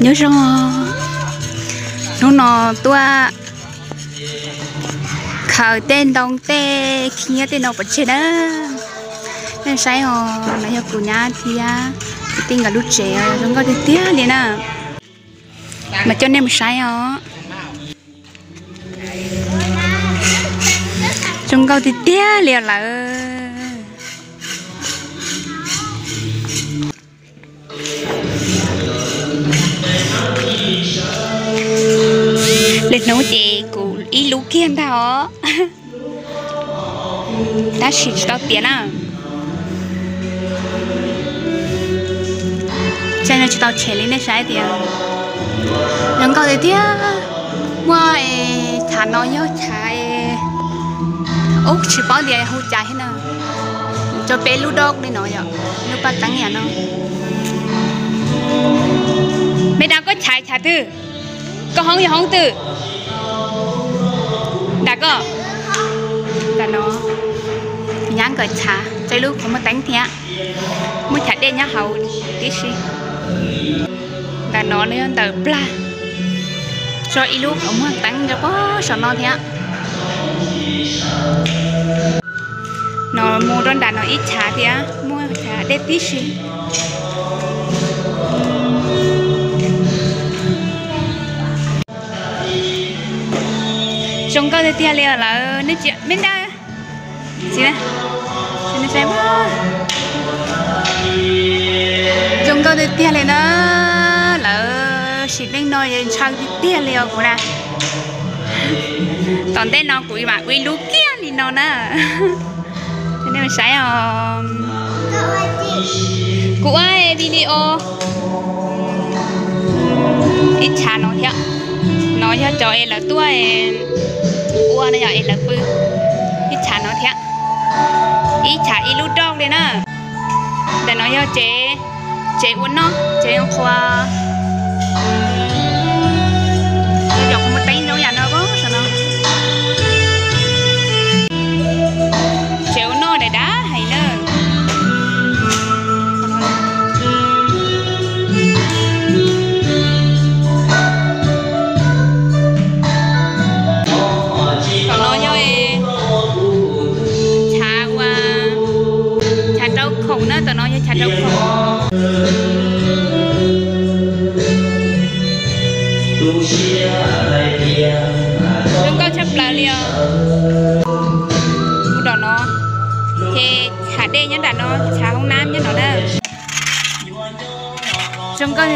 Nyob zoo, hnub no tuaj khaws tej ntoo tej khib nyiab tej no pov tseg na. Nej saib os, no yog kuv nyab thiab kuv tij nkawd lub tsev zoo nkauj tiag tiag li na. Mas coj nej mus saib os. Zoo nkauj tiag tiag li os lawm. Lwm hnub ces kuv ib lub kiag ntag os. Tab sis tsis tau tiav na. Tseem tsis tau tshem li, nej saib tias zoo nkauj tiag tiag. Muaj chav no yog chav, ub tsis paub tias hu cas thiab na. Tso peb lub doj li no yom, lub paj teeb yam no. Me da koj chav chav twg? Koj hoob yog hoob twg? Nram koj, nram no, nyab nkawd chav tso ib lub qhov muag teeb thiab, muaj chav dej nyob hauv tib si. Ntawm no yog ntawm plag, tso ib lub qhov muag teeb rau pog saum no thiab. No mus rau nram no ib chav thiab muaj chav dej tib si. Zoo nkauj tiag tiag li lawm, nej tsis me ntag. Zoo nkauj tiag tiag li na. Lawv sim neej no ntshaw tiag tiag li os kuv na. Tom ntej no kuv mam ua ib lub kiag li no na. Nej saib os. Kuv ua video. Ib chav no thiab. No yog cov es lawv tuaj ua no yog es lawv pw. Ib chav no thiab. Ib chav ib lub doj li na. Ntawm no yog tsev, tsev ua noj, tsev qhua. Yog cov qhov muag teeb zoo yam no, saum no. Tsev ua noj dav dav heev na. Tom no yog chav ua, chav rau khoom na, tom no yog chav rau khoom. Zoo nkauj tshaj plaws li os. Mus nram no, ces chav dej nyob nram no, chav hoob nab nyob no na. Zoo nkauj